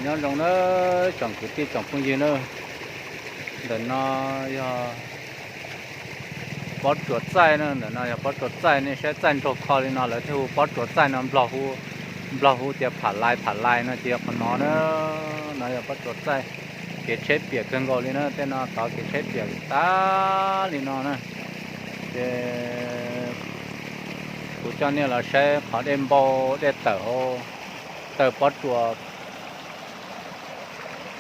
Nyob zoo na tsoom kwv tij tsoom phooj ywg na, ntawm no yog pob tsuas txaij na, ntawm no yog pob tsuas txaij, nej saib txaij nraug kho li no lawv thiaj hu pob tsuas txaij no, Nplog hu tias pham lais, pham lais no ces yog qhov no na. No yog pob tsuas txaij, kev tsheb piam kawg nkaus li na, tej no tov kev tsheb piam tas li no na. Ces kuv coj nej los saib qhov dej npau dej tawm hauv, tawm pob tsuas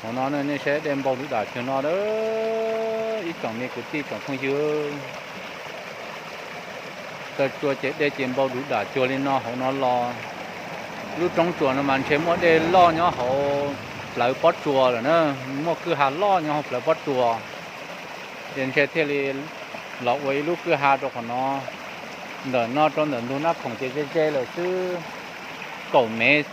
hauv no, nej saib dej npau duv dam cuag no, ib tsoom me kwv tij tsoom phooj ywg. Taw tsua ces dej ces npau duv dam cuag li no hauv no los. Lub roob tsuas no mas ntshe muaj dej loj nyob hauv plawv pob tsuas lawm na, muaj kwj ha loj nyob hauv plawv pob tsuas. Ces ntshe thiaj li los ua ib lub kwj ha rau qhov no. Ntawm no rau ntawm ntug Nab Khoom ces ze ze lawm xwb, kaum mev,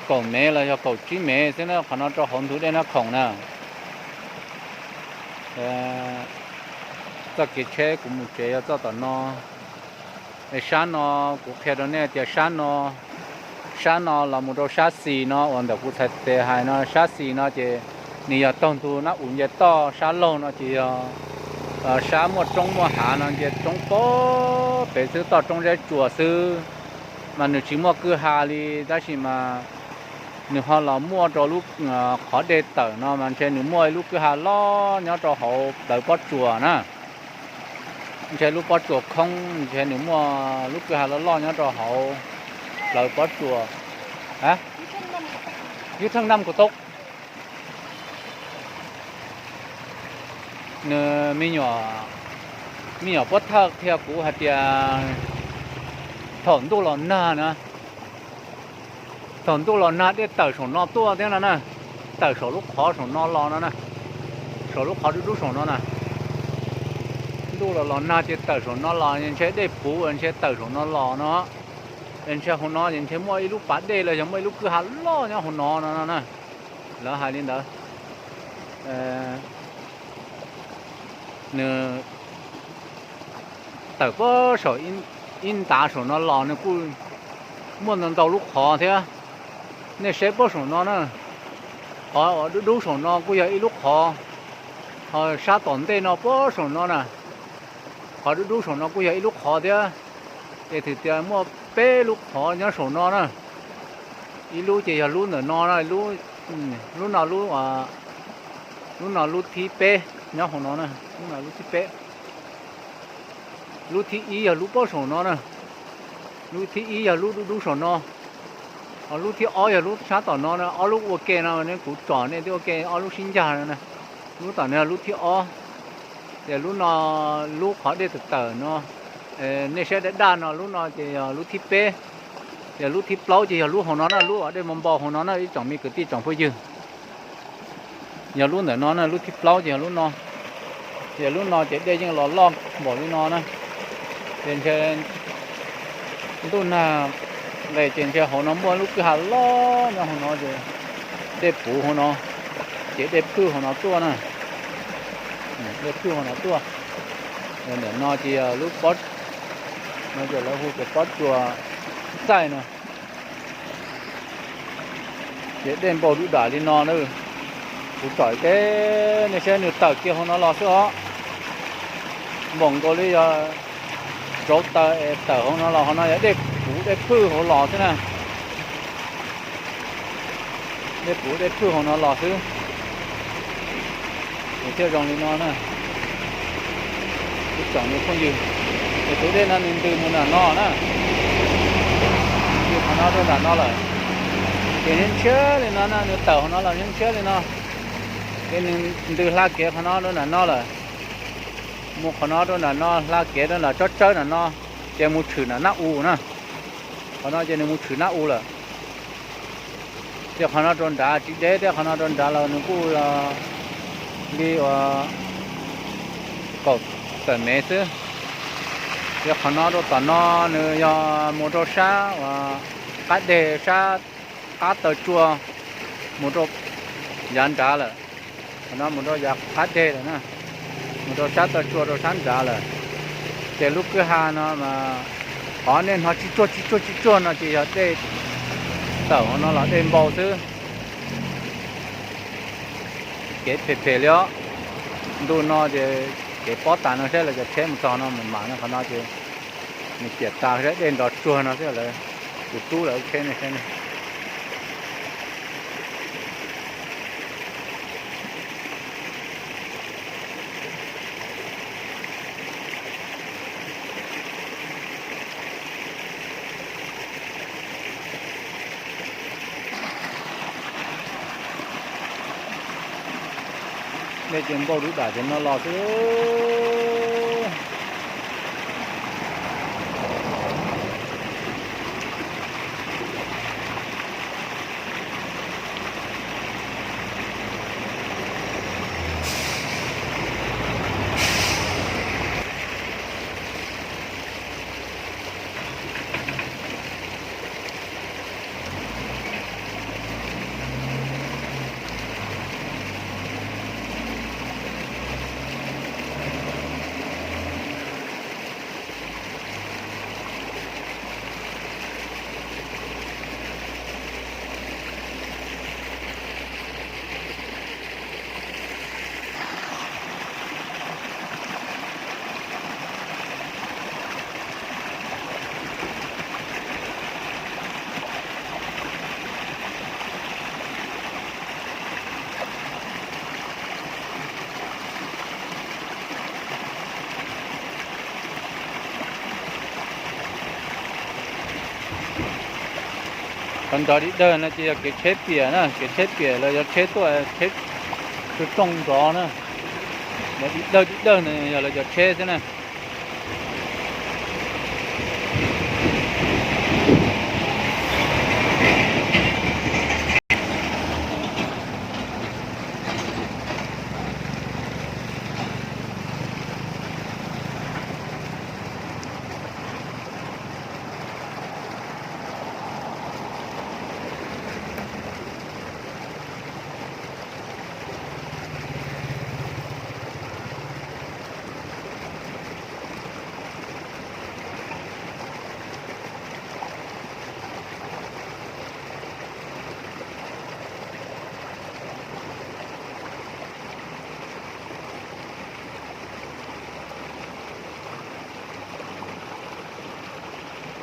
kaum mev los yog kaum tsib mev xwb na, qhov no rau hauv ntug dej Nab Khoom na. Txoj kev tsheb kuv mus tsev yog txoj tom no. Es sab no kuv qhia rau nej tias sab no, sab no los mus rau sab xis no uas ntawm kuv txhais tes hais no, sab xis no ces nws yog taug ntug Nab U nce toj, sab laug no ces yog sab muaj roob muaj hav no, nce roob pem xwb, toj roob zeb tsuas xwb, mas nws tsis muaj kwj ha li, tab sis mas nws ho los muaj rau lub qhov dej tawm no mas ntshe nws muaj ib lub kwj ha loj nyob rau hauv plawv pob tsuas na. Ntshe lub pob tsuas khoob, ntshe nws muaj lub kwj ha loj loj nyob rau hauv plawv pob tsuas. Yub theej nam kuv tau nws, me nyuam puab thawj qhia kuv hais tias thaum ntuj los nag na, thaum ntuj los nag dej tawm saum no tuaj thiab no na, tawm saum lub qhov saum no los no na, saum lub qhov dub dub saum no na. Ntuj los los nag ces tawm saum no los, ntshe dej puv ntshe tawm saum no los no. Ntshe hauv no es ntshe muaj ib lub pas dej los yog muaj ib lub kwj ha loj nyob hauv no no na. Lawv hais li ntawd. Nws tawm puag saum ib ntav saum no los nws kuj muaj ntau ntau lub qhov thiab. Nej saib puag saum no na, qhov uas dub dub saum no kuj yog ib lub qhov, ho sab tom ntej no puag saum no na, qhov dub dub saum no kuj yog ib lub qhov thiab. Ces thwm tias muaj peb lub qhov nyob saum no na. Ib lub ces yog lub ntawm no, lub no lub, lub no lub thib peb nyob hauv no na, lub no lub thib peb. Lub thib ib yog lub puag saum no na, lub thib ib yog lub dub dub saum no, ho lub thib ob yog lub sab tom no na, ob lub ua ke no ne kuv tsom nej twb ua ke ob lub sib ncag no na. Lub tom no yog lub thib ob, ces lub no lub qhov dej tawm tawm no, nej saib daj daj no, lub no ces yog lub thib peb, ces lub thib plaub ces yog lub hauv no na, lub uas dej npau npau hauv no na ib tsoom me kwv tij tsoom phooj ywg. Yog lub ntawm no na, lub thib plaub ces yog lub no, ces lub no ces dej yeej los loj npaum li no na. Ces ntshe ntuj nag nqes ces ntshe hauv no muaj lub kwj ha loj nyob hauv no ces dej puv hauv no, ces dej phwj hauv no tuaj na. Dej phwj hauv no tuaj. Ntawm no ces yog lub pob, no ces lawv hu tias pob tsuas txaij no. Ces dej npau dub dam li no na. Kuv tsom teb nej saib nws tawm kiag hauv no los xwb os. Npaum nkaus li yog rauv taws es tawm hauv no los, hauv no yog dej puv dej phwj hauv los xwb na. Dej puv dej phwj hauv no los xwb. Nws thiaj zoo li no na. Ib tsoom me phooj ywg, ces tus dej no nws ntws mus nram no na, ntws qhov no rau nram no lawm. Ces ntshiab li no na, nws tawm hauv no los ntshiab li no, ces nws ntws hla kev qhov no rau nram no lawm. Mus qhov no rau nram no, hla kev rau nram tsob tsawb nram no, ces mus tshwm nram nab u na. Qhov no ces nws mus tshwm nab u lawm. Ces qhov no rau nrad tsis deb thiab, qhov no rau nrad los nws kuj li uas kaum tawm mev xwb. Ces qhov no rau tom no nws yog mus rau sab uas qab deg, sab qab taw tsua, mus rau yav nrad lawm. Qhov no mus rau yav qab deg lawm na, mus rau sab taw tsua rau sab nrad lawm. Ces lub kwj ha no mas qhov nej hnov tsib tsuag tsib tsuag tsib tsuag no ces yog dej tawm hauv no los dej npau xwb. kev phem phem li os. Ntu no ces kev pob tas no saib lawv cov tsheb mus txog no mus mam no, qhov no ces nws ciam tas saib dej nrov tsuag no xwb lawv, tus tub lawv tsheb ne saib ne. Dej ces npau dub dam ces no los xwb. Qhov nrov dim dawg no ces yog kev tsheb piam na, kev tsheb piam los yog tsheb tuaj tsheb rooj nrov na. Nrov dim dawg dim dawg no yog lawv cov tsheb xwb na.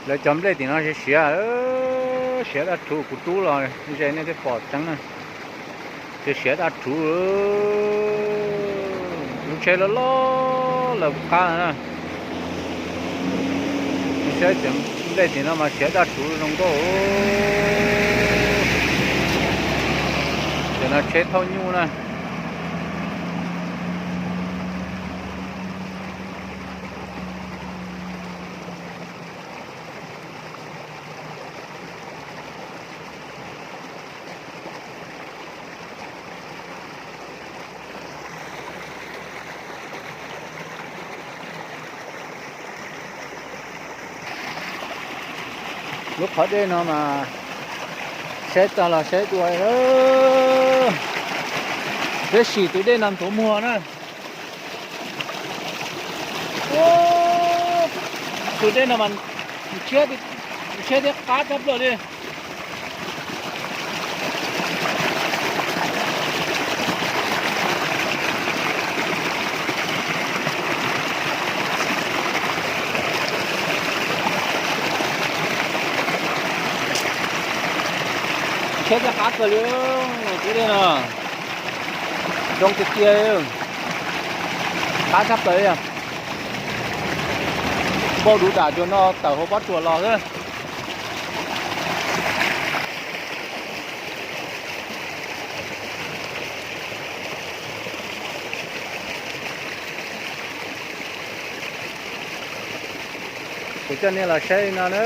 Lawv cov nplej tim no siav, siav daj rhuv, kuv rub los ze nej thiaj pom tseeb na. Ces siav daj rhuv, lub tsheb loj loj lawv qab na. Saib cov nplej tim no mas siav daj rhuv zoo nkauj. Cov no tsheb thauj nyuj na. Lub qhov dej no mas saib tag los saib dua, peb sim tus dej no nthuav muag na. Tus dej no mas ntshiab thiab qab tshaj plaws li. Ntshiab thiab qab kawg li, tus dej no zoo tiag tiag, qab tshaj plaws li. Npau dub dam cuag no tawm hauv pob tsuas los xwb. Kuv coj nej los saib li no na,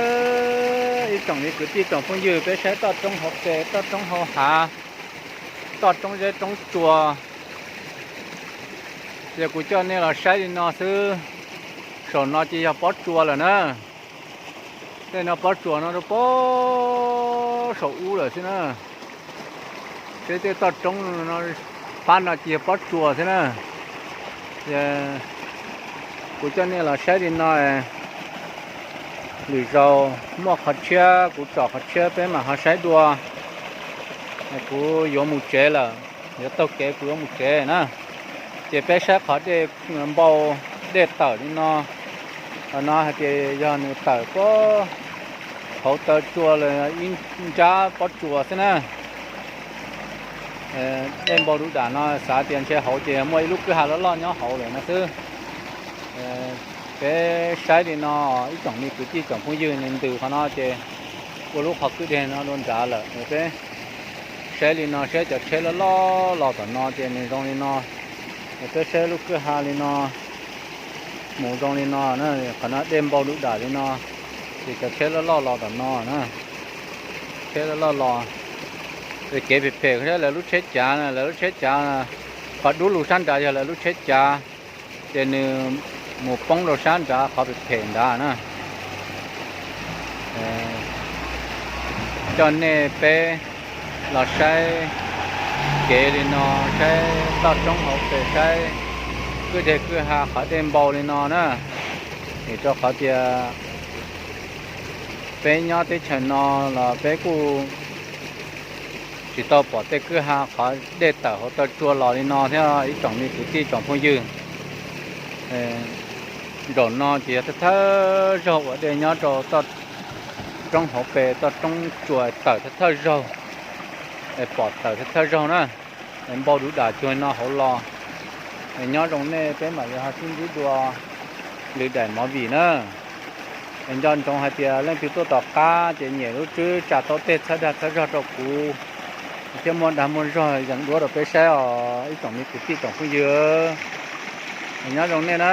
ib tsoom li kwv tij tsoom phooj ywg, peb saib toj roob hauv pes, toj roob hauv hav, toj roob zeb roob tsua. Ces kuv coj nej los saib li no xwb. Saum no ces yog pob tsuas lawm na. Tej no pob tsuas no rau pob saum ub lawm xwb na. Peb tej toj roob no, pab no ces yog pob tsuas xwb na. Kuv coj nej los saib li no, lwm zaus muaj qhov tshiab kuv tsom qhov tshiab peb mam ho saib dua. Kuv yuav mus tsev lawm. yuav taug kev kuv yuav mus tsev na. Ces peb saib qhov dej npau, dej tawm li no, qhov no hais tias yog nws tawm puag hauv taw tsua los ib nrab pob tsuas xwb na. Dej npau duv dam no xav tias ntshe hauv ces muaj ib lub kwj ha loj loj nyob hauv lawm no xwb. Peb saib li no, ib tsoom me kwv tij tsoom phooj ywg, nws ntws qhov no ces ua lub qhov kwj deg no dua nrad lawm. Peb saib li no, saib cov tsheb loj loj los tom no ces nws zoo li no. Peb saib lub kwj ha li no, mus zoo li no, qhov no dej npau duv dam li no, ces cov tsheb loj loj los tom no na. Tsheb loj loj los, kev phem phem saib lawv lub tsheb cav na, lawv lub tsheb cav, qhov dub lug sab nrad yog lawv lub tsheb cav, ces nws mus poob rau sab nrad qhov phem phem nrad na. Coj nej peb los saib kev li no, saib toj roob hauv pes, saib kwj deg kwj ha qhov dej npau li no na. Vim rau qhov tias peb nyob teb chaws no los peb kuj tsis tau pom tej kwj ha qhov dej tawm hauv taw tsua los li no thiab ib tsoom me kwv tij tsoom phooj ywg. Zaum no ces yog thawj thawj zaug uas dej nyob rau toj roob hauv pes, toj roob tsua tawm thawj thawj zaug, pom tawm thawj thawj zaug na. Npau duv dam cuag no hauv los. Nyob zoo nej, peb mam li ho sib ntsib dua lwm daim movie na. Nco ntsoov hais tias leej twg tuaj tom qab ces nyem lub tswb tsa tau tej txhawb dag txhawb zog rau kuv thiab muaj dag muaj zog yees duab rau peb saib os ib tsoom me kwv tij tsoom phooj ywg. Nyob zoo nej na.